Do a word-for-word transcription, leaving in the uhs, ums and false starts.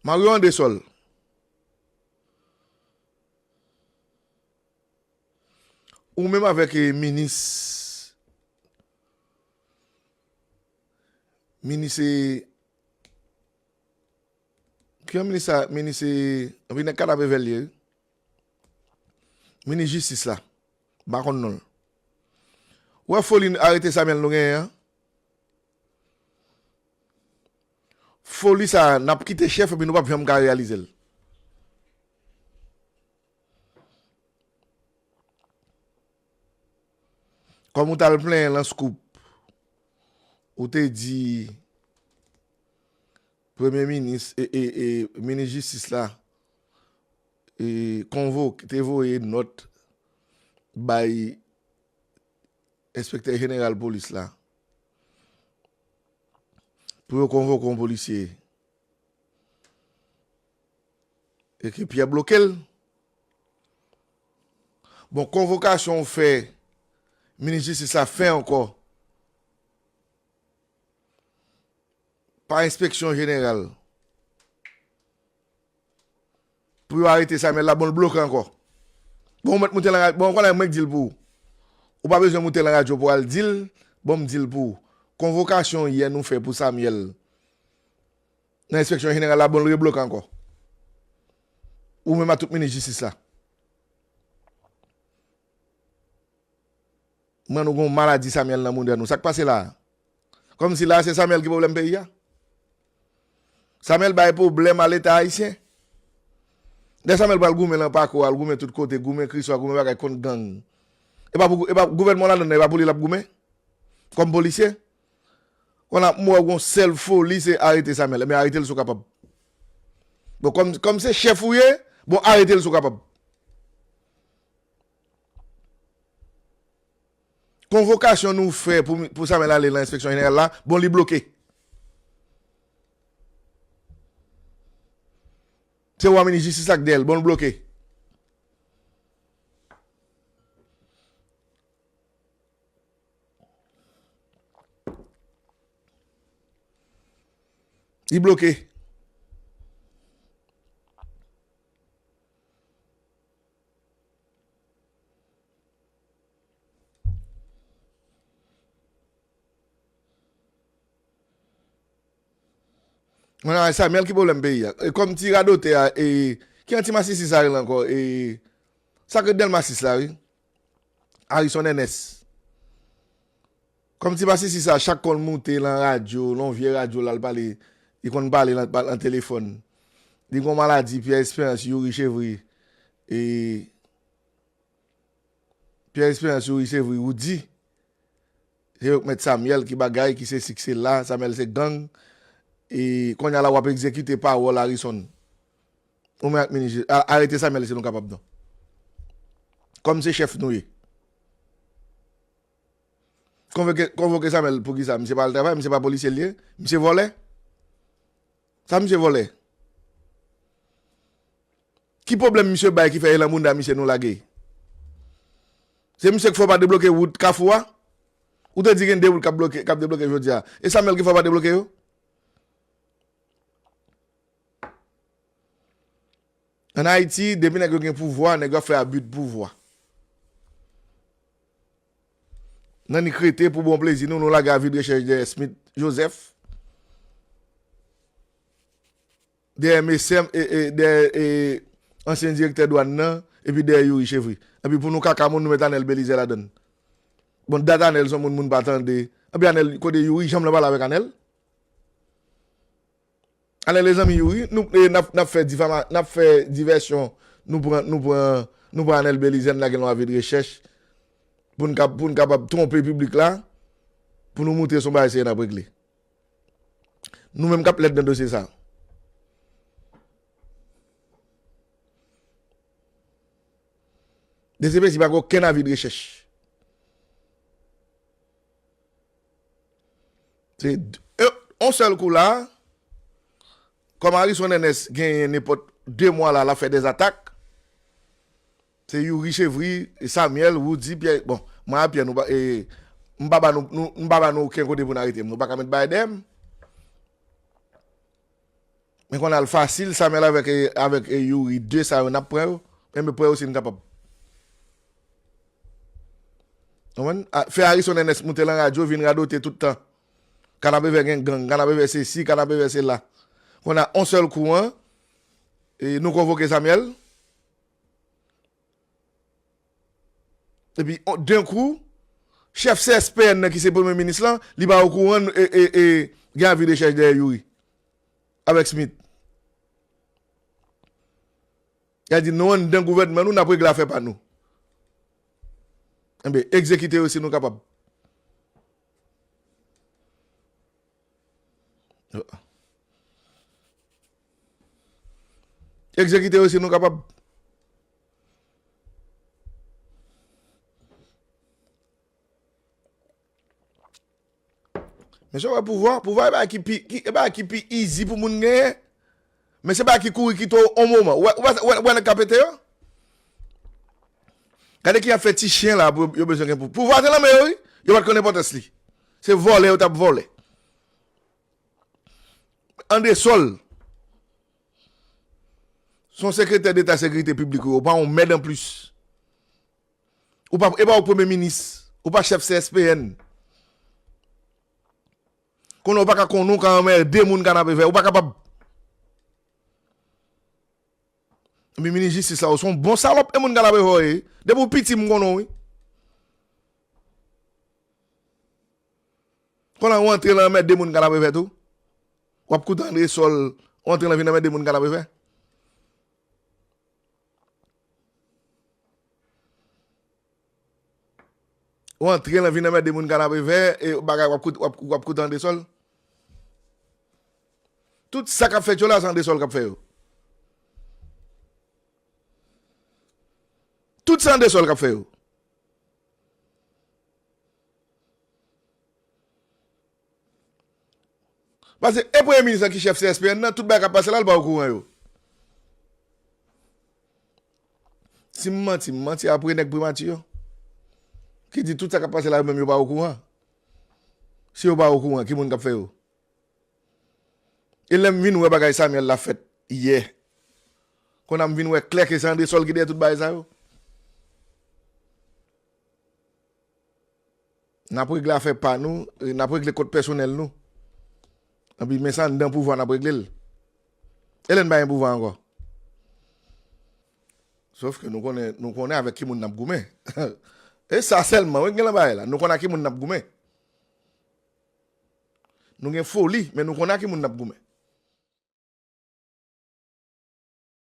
Mario Andresol, ou menm avèk, eh, minis, minis, eh, ki yon minis sa, minis, eh, anpi nèg kadavre vè l ye, wi. Minis jistis la, m pa konn non l. Ou wè foli arete Samuel nou genyen an? Foli sa, n ap kite chèf epi nou p ap janm ka reyalize l. Kòm ou t al plenyen lan Scoop, ou te di premye minis, e, e, e, minis jistis la, e, konvoke, te voye nòt bay enspektè jeneral polis la pou yo konvoke yon polisye e ke Pyè bloke l. Bon, konvokasyon w fè minis jistis la fè ankò pa enspeksyon jeneral pou yo arete Samuel la, bon, l bloke ankò. Bon, ou mèt moute lan radyo, bon, ou konnen mwen k di l pou ou. Ou pa bezwen moute lan radyo pou w al di l, bon, m di l pou ou. Konvokasyon yè nou fè pou Samuel nan enspeksyon jeneral la, bon, l rebloke ankò. Ou menm ak tout minis jistis la. Mwen, nou gon maladi Samuel nan mouda nou. Sa k pase la a? Kòmsi la a se Samuel ki pwoblèm peyi a? Samuel bay pwoblèm a Leta ayisyen. Lè Samuel pral goumen lan Pako, al goumen tout kote, goumen Kriswa, goumen bagay kont gang. E pa pou, e pa gouvènman w ladann nan, e pa pou li l ap goumen? Kòm polisye? Konn ap mwen wè yon sèl foli se arete Samuel. Men arete l si w kapab. Bon, kòm, kòm se chèf ou ye, bon, arete l si w kapab. Konvokasyon nou fè pou, pou Samuel ale nan enspeksyon jeneral la, bon, li bloke. Se wa minis jistis la k dèyè l, bon, l bloke. Li bloke. Mwen a Samuel ki pwoblèm peyi a. E kòm ti radotè a, e, ki an ti masisi sa rele ankò? E, sa k ret dèyè l masis la, wi. Harrison Ernest. Kòm ti masisi sa, chak konn moute lan radyo, lan vye radyo la, l pale, li konn pale lan, lan telefòn. Li gon maladi, Pierre Espérance, Youri Chevry, e, Pierre Espérance, Youri Chevry, Roudy. Se yo k mèt Samuel, ki bagay, ki se si, ki se la, Samuel se gang. E kounye a la w ap egzekite pawòl Harrison. Ou menm ak minis, a, arete Samuel si nou kapab non. Kòm se chèf nou ye. Konvoke, konvoke Samuel poukisa? Misye pa al travay, misye pa polisye l ye, misye vòlè. Sa misye vòlè? Ki pwoblèm misye bay ki fè e lan bounda misye nou lage? Se misye k fè w pa debloke wout Kafou a? Ou te di gen de wout k ap bloke, k ap debloke jodi a. E Samuel ki fè w pa debloke yo? Ann Ayiti, depi nèg yo gen pouvwa, nèg yo ap fè abi de pouvwa. Nan ni k rete pou bon plezi nou, nou lage avi de rechèch dèyè Smith Joseph, dèyè mesye, e, e, dèyè, e, ansyen direktè dwàn nan, epi dèyè Youri Chevry. Epi pou nou kaka moun, nou met Anèl Belizaire ladann. Bon, dat Anèl se yon moun, moun pa tande. Epi Anèl, kote Youri, janm nan pale avèk Anèl? Anèl e zanmi Youri, nou, e, n ap, n ap fè difama-, n ap fè divèsyon, nou pran, nou pran, nou pran Anèl Belizaire, n lage l nan avi de rechèch, pou n kab-, pou n kapab twonpe piblik la, pou nou moutre se yon bagay serye n ap regle. Nou menm k ap lèd nan dosye sa. D C P C pa gen okenn avi de rechèch. Se d-, e, yon sèl kou la, kòm Harrison Ernest genyen nenpòt de mwa la, l ap fè dèzatak. Se Youri Chevry, Samuel, Roudy, Pierre, bon, mwen a Pierre, nou pa, e, m pa ba nou, nou, m pa ba nou okenn kote pou n arete m. Nou pa ka met bagay dèyè m. Men konn al fasil, Samuel avèk, avèk Youri, de sa yo n ap pran yo. Enben pran yo si n kapab. Konprann? A, fè Harrison Ernest moute lan radyo, vin radote tout tan. Kanapevè gen gang, Kanapevè se si, Kanapevè se la. Konn a on sèl kou an, e nou konvoke Samuel. Epi, on, d'un coup, chèf C S P N nan ki se premye minis lan, li pa okouran, e, e, e, gen avi de chèch dèyè Youri. Avèk Smith. Y a di, nou anndan gouvènman nou, n ap regle afè pa nou. Enben, egzekite yo si nou kapab. Egzekite yo si nou kapab. Men sa w wè pouvwa, pouvwa e bagay ki pi, ki, e bagay ki pi easy pou moun genyen. Men se bagay ki kouri kite w on moman. Ou wè, ou wè, ou wè, ou wè nèg k ap pete yo? Gade ki ap fè ti chen la pou yo bezwen gen pou. Pouvwa te nan men yo, wi. Yo pa t konn enpòtans li. Se vòlè yo t ap vòlè. Andresol. Se yon sekretè deta sekirite piblik ou ye, ou pa yon mèd anplis. Ou pa, e pa ou premye minis. Ou pa chèf C S P N. Konnen ou pa ka konnen ou ka anmède moun Kanapevè. Ou pa kapab. Epi minis jistis la, ou se yon bon salòp e moun Kanapevè w ye. Depi w piti, m konnen w, wi. Konnen w antre lan anmède moun Kanapevè tou. W ap koute Andresol, w antre lan vin anmède moun Kanapevè. Ou antre lan vin anmède moun Kanapevè, e bagay w ap koute, w ap, w ap koute Andresol. Tout sa k ap fèt yo la, se Andresol k ap fè yo. Tout se Andresol k ap fè yo. Paske e premye minis lan ki chèf C S P N nan, tout bagay k ap pase la, l pa okouran yo. Si m manti, m manti apre nèg primati yo. Ki di tout sa k ap pase la, yo menm yo pa okouran. Si yo pa okouran, ki moun k ap fè yo? E lè m vin wè bagay Samuel la fèt yè. Kounye a m vin wè klè ke se Andresol ki dèyè tout bagay sa yo. N ap regle afè pa nou, e n ap regle kont pèsonèl nou. Epi men sa anndan pouvwa n ap regle l. E lè n pa gen pouvwa ankò. Sof ke nou konnen, nou konnen avèk ki moun n ap goumen. E sa sèlman, wi, k gen lan bagay la. Nou konnen ak ki moun n ap goumen. Nou gen foli, men nou konnen ak ki moun n ap goumen.